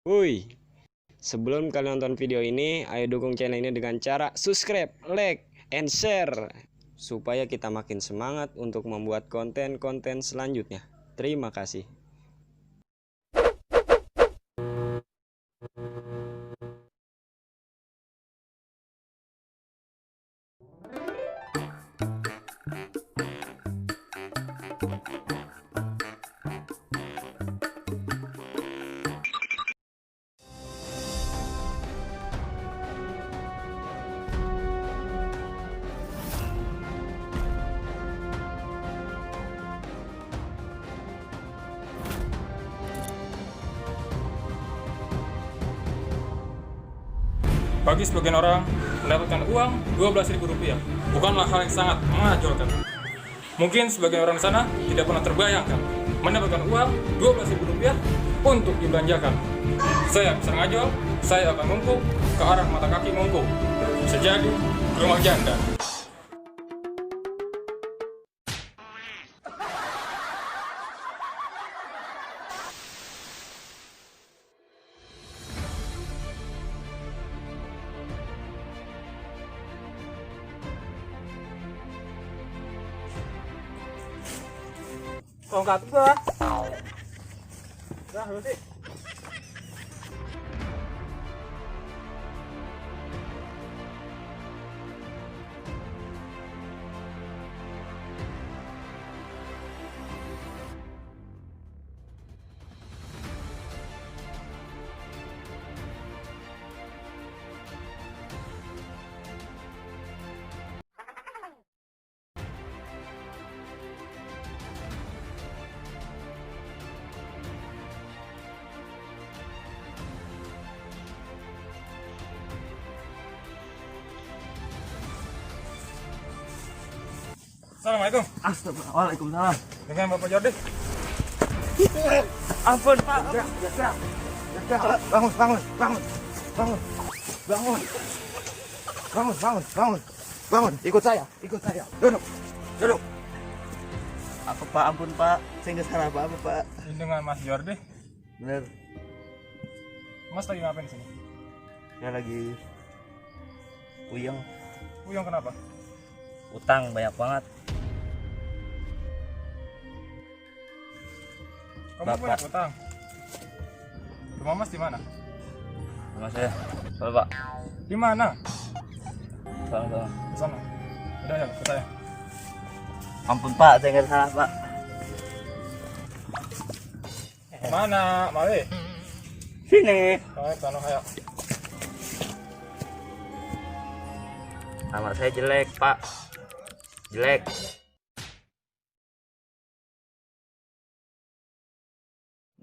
Woi, sebelum kalian nonton video ini, ayo dukung channel ini dengan cara subscribe, like, and share supaya kita makin semangat untuk membuat konten-konten selanjutnya. Terima kasih. Bagi sebagian orang, mendapatkan uang Rp12.000 bukanlah hal yang sangat mengejutkan. Mungkin sebagian orang di sana tidak pernah terbayangkan mendapatkan uang Rp12.000 untuk dibelanjakan. Saya bisa ngajol, saya akan mungkuk ke arah mata kaki mungkuk. Bisa jadi rumah janda. Tongkat gua. Dah lu sih. Assalamualaikum. Astagfirullah. Waalaikumsalam. Dengan Bapak Jordi. Ampun, Pak. Ya. Bangun. Ikut saya. Duduk. Apa Pak? Ampun Pak. Saya nggak salah apa-apa Pak. Ini dengan Mas Jordi. Bener. Mas lagi ngapain di sini? Saya lagi puyeng. Uyung kenapa? Utang banyak banget. Kamu punya utang? Rumah Mas di mana? Rumah saya. Soal Pak. Di mana? Soal. Di sana. Udah ya, ke saya. Ampun Pak, saya nggak salah Pak. Mana, Mali? Sini. Baik, sana kayak. Nama saya jelek Pak. Jelek.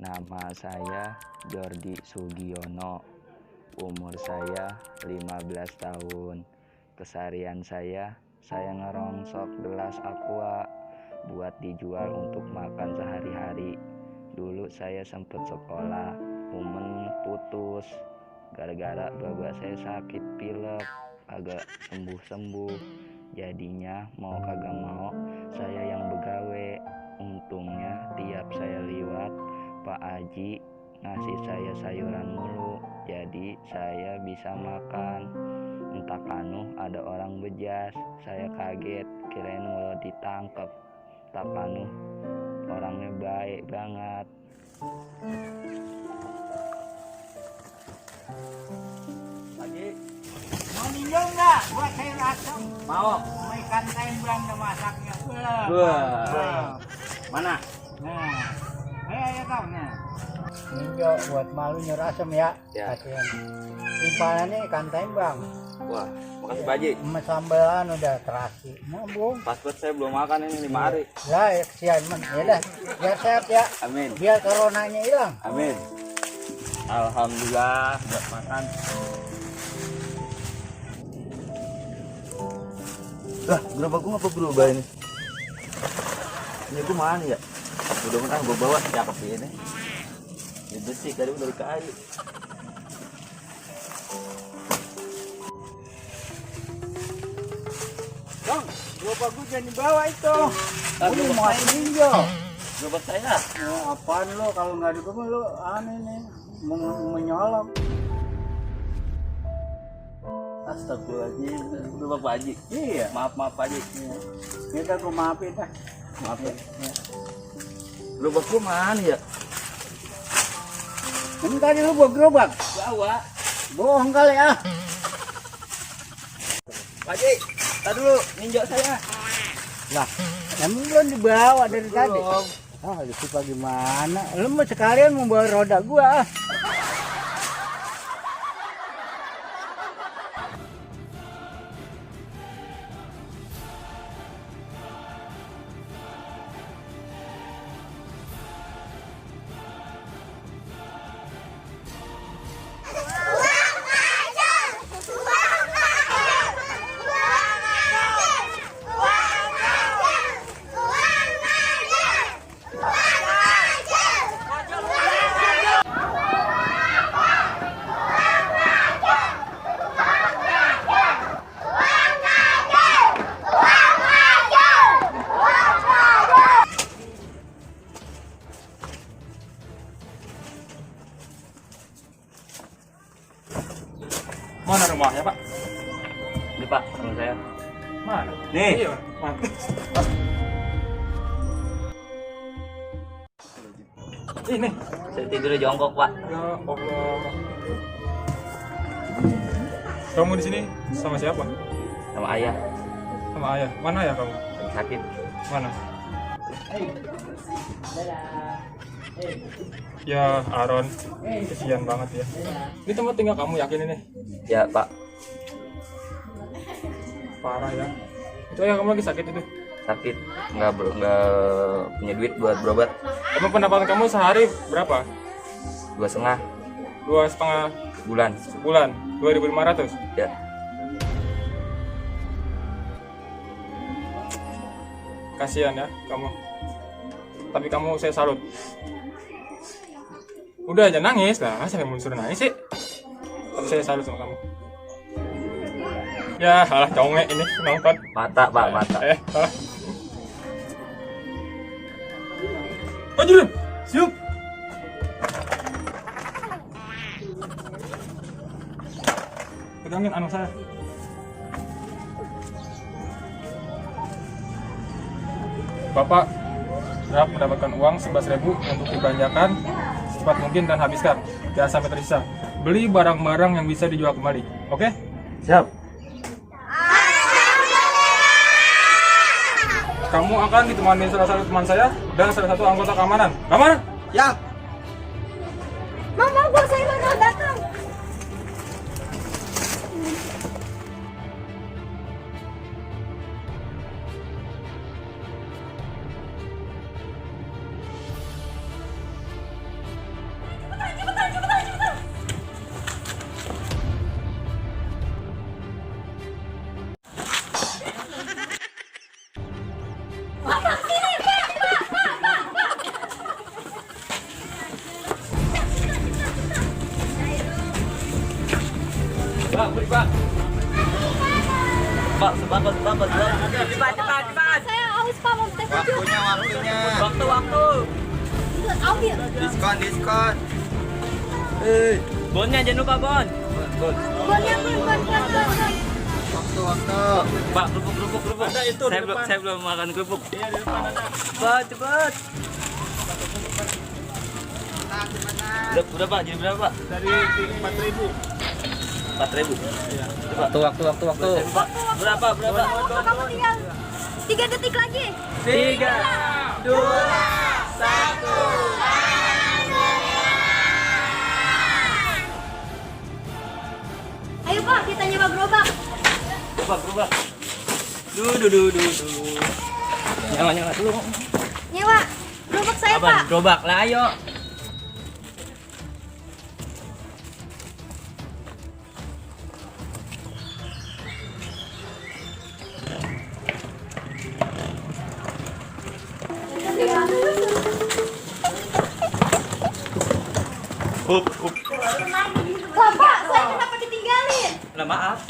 Nama saya Jordi Sugiono. Umur saya 15 tahun. Keseharian saya ngerongsok gelas aqua buat dijual untuk makan sehari-hari. Dulu saya sempat sekolah, umen putus. Gara-gara bapak saya sakit pilek, agak sembuh-sembuh. Jadinya mau kagak mau saya yang begawe. Untungnya tiap saya liwat Pak Haji ngasih saya sayuran mulu, jadi saya bisa makan. Entah kanu ada orang bejas, saya kaget kirain mau ditangkap. Tak kanu orangnya baik banget. Haji, mau ninjau nggak buat sayur asam? Mau? Mau ikan tembang udah masaknya. Wah. Mana? Nah, ayo kau nah. Ninjau buat malu nyur asam ya. Ya. Kasihan. Timpangannya ikan tembang. Wah, makasih Pak Haji. Sama sambelan udah terasi. Nah, Bung. Paspor saya belum makan ini 5 hari. Lah, ya kesian man. Ya dah, biar sehat ya. Amin. Biar coronanya hilang. Amin. Alhamdulillah buat makan. Lah, gerobak gua ngapa berubah ini? Ini gua mana ya? Mudah-mudahan gua bawa cakep ini. Ini besi tadi dari kayu. Bang, gerobak gua jangan dibawa itu. Ini mau ninjau. Gerobak saya. Apaan lo kalau nggak di rumah lo aneh nih. menyolong. Astagfirullahaladzim. Gerobak Pak Haji. Iya. Maaf Pak Haji. Iya. Kita aku maafin dah. Maaf ya. Iya. Gerobak gua mana ya? Ini tadi lu bawa gerobak. Bawa. Bohong kali ah. Pak Haji, tar dulu ninjau saya. Lah, emang belum dibawa dari tadi. Belum. Ah, lupa gimana? Lu mau sekalian mau bawa roda gua ah. Mana rumahnya, Pak? Ini Pak, sama saya. Mana? Nih. Iya, mana? Ini. Saya tidur jongkok Pak. Ya Allah. Kamu di sini sama siapa? Sama ayah. Sama ayah. Mana ayah kamu? Lagi sakit. Mana? Ya, Aaron. Kesian banget ya. Ini tempat tinggal kamu, yakin ini? Ya Pak. Parah ya. Itu ayah kamu lagi sakit itu. Sakit. Nggak punya duit buat berobat. Emang pendapatan kamu sehari berapa? 2,5 2,5 bulan. bulan. 2.500. Ya. Kasihan ya kamu. Tapi kamu saya salut. Udah aja nangis lah, siapa yang mau suruh nangis sih? Tapi saya salut sama kamu. Ya, alah congek ini nonton. Mata Pak, mata. Salah. Maju, siap. Pegangin anu saya. Bapak berhak mendapatkan uang 11.000 untuk dibelanjakan secepat mungkin dan habiskan, jangan sampai tersisa. Beli barang-barang yang bisa dijual kembali, oke? Siap. Kamu akan ditemani salah satu teman saya dan salah satu anggota keamanan. Keamanan? Ya. Mama, bos saya baru datang. Pak, beri Pak. Pak, sebabat. Cepat. Saya haus Pak, mau teh sejuk. Waktunya. Waktu. Ambil. Diskon. Bonnya jangan lupa bon. Bonnya bon. Waktu. Pak, kerupuk. Ada itu. Saya belum makan kerupuk. Iya, di depan ada. Cepat. Udah Pak, jadi berapa Pak? Dari 4.000. 4.000. Iya. Waktu. Pak, berapa? Kamu tinggal 3 detik lagi. 3, 2, 1. Ayo Pak, kita nyewa gerobak. Gerobak. Duh. Nyala dulu. Nyewa gerobak saya Pak. Gerobak lah, ayo. Bapak, saya kenapa ditinggalin? Nah, maaf.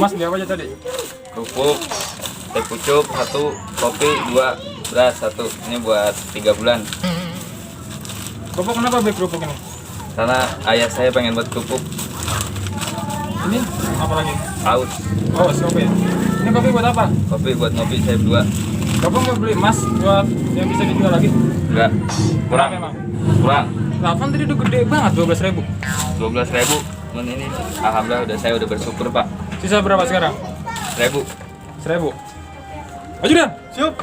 Mas beli apa aja tadi? Kerupuk, teh pucuk 1, kopi 2, beras 1. Ini buat 3 bulan. Bapak kenapa beli kerupuk ini? Karena ayah saya pengen buat kerupuk. Ini apa lagi? Aus. Oh, kopi. Ini kopi buat apa? Kopi buat ngopi saya berdua. Bapak nggak beli emas buat yang bisa dijual lagi? Enggak. Kurang. Memang. Kurang. Lapan tadi udah gede banget, 12.000. 12.000. Men ini alhamdulillah saya udah bersyukur, Pak. Sisa berapa sekarang? 1.000. 1.000. Maju Dan. Siap.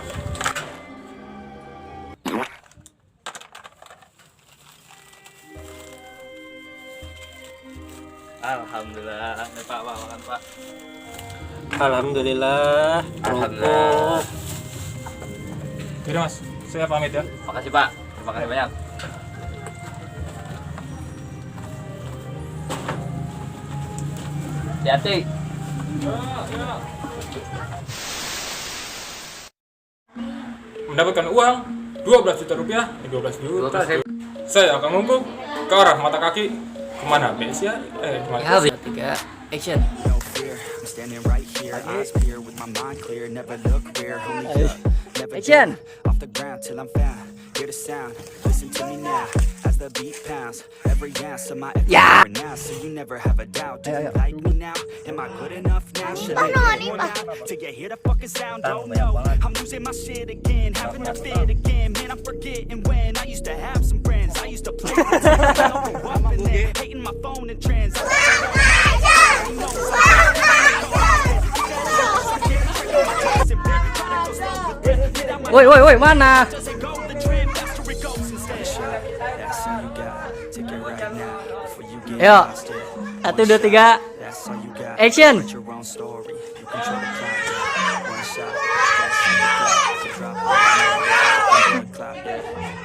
Alhamdulillah. Nih, Pak, makan, Pak. Alhamdulillah. Alhamdulillah. Yaudah Mas, saya pamit ya. Makasih, Pak. Terima kasih banyak. Hati-hati. Mendapatkan uang 12 juta rupiah, 12 juta. Saya akan menumpuk ke arah mata kaki kemana? Besia? Kemana? 3, action. No fear, I'm standing right here, eyes clear with my mind clear, never look rear, only up, never Action. down, off the ground till I'm found, hear the sound, listen to me now, as the beat pounds, every ounce of my effort Yeah. now, so you never have a doubt, do you like me now, am I good enough now, should I get more now, till you hear the fucking sound, don't know, I'm losing my shit again, having a fit again, man, I'm forgetting when, I used to have some friends, I used to play with them, up in there, hating my phone and trends, Woi, woi, woi, mana? That's all you got. Take it right now before you get Ayo. lost. 1, 2, 3, That's all you got. action. Write your own story. You control the plot. One shot. That's all you got. So drop it. One clock.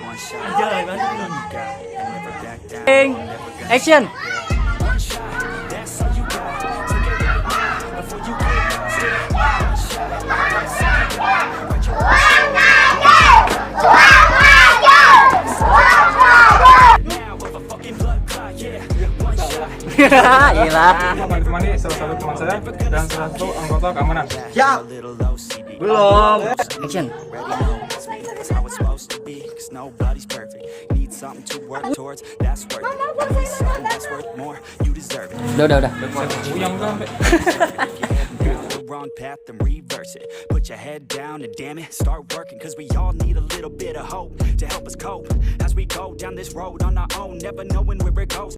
One shot. That's all you got. And never back down. Never gonna Action. one shot. That's all you got. Take it right now before you get lost. One shot. That's all you got. Write your own now with a fucking blood clot. Yeah. One shot. Gila. Akan ditemani salah satu teman saya dan salah satu anggota keamanan. A little OCD. Belum. Action. Already knows me. That's how it's supposed to be. Cause nobody's perfect. Need something to work towards. That's worth it. Need something that's worth more. You deserve it. Udah. Uyang kan? If you're heading down the wrong path, then reverse it. Put your head down and damn it, start working. Cause we all need a little bit of hope to help us cope as we go down this road on our own, never knowing where it goes.